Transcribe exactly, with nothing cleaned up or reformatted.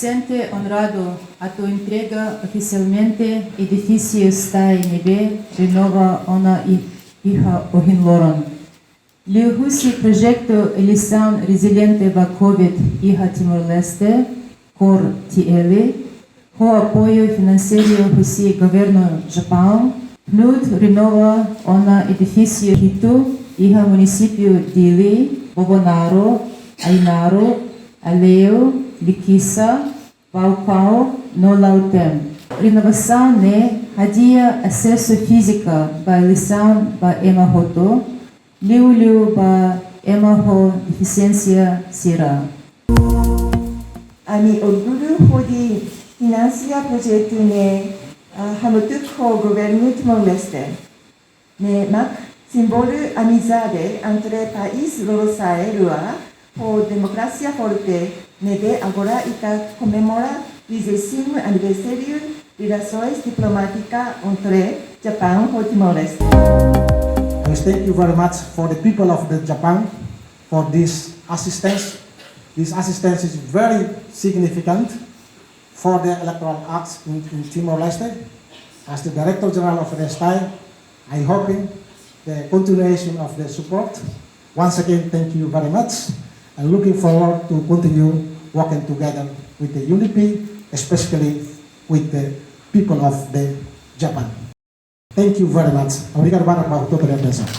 Sente onradu atu entrega ofisialmente edifísiu STAE ne'ebé renova ona i-, iha ohin loron. Liuhusi projetu Eleisaun Reziliente ba Covid iha Timor-Leste, CORE-T L, ho apoiu finanseiru husi Governu Japaun, PNUD renova ona edifísiu hitu iha munisípiu Dili, Bobonaro, Ainaro, Aileu, Likisá, Baucau no Lautém. Renovasaun ne'e hadi'a asesu fíziku ba eleisaun ba ema hotu, liuliu ba ema ho defisiénsia sira. Ami orgullu hodi finansia projetu ne'e, ah, hamutuk ho Governu Timor-Leste. Ne'e mak símbolu amizade entre país lorosa'e rua ho demokrasia forte ne'ebé agora ita komemora trigésimo aniversáriu relasoens diplomátikas entre Japaun ho Timor-Leste. I thank you very much for the people of the Japan for this assistance. This assistance is very significant for the electoral acts in, in Timor-Leste. As the Director General of the STAE, I hoping the continuation of the support. Once again, thank you very much, and looking forward to continue working together with the U N D P, especially with the people of the Japan. Thank you very much. Obrigadu barak ba hotu-hotu nia atensaun.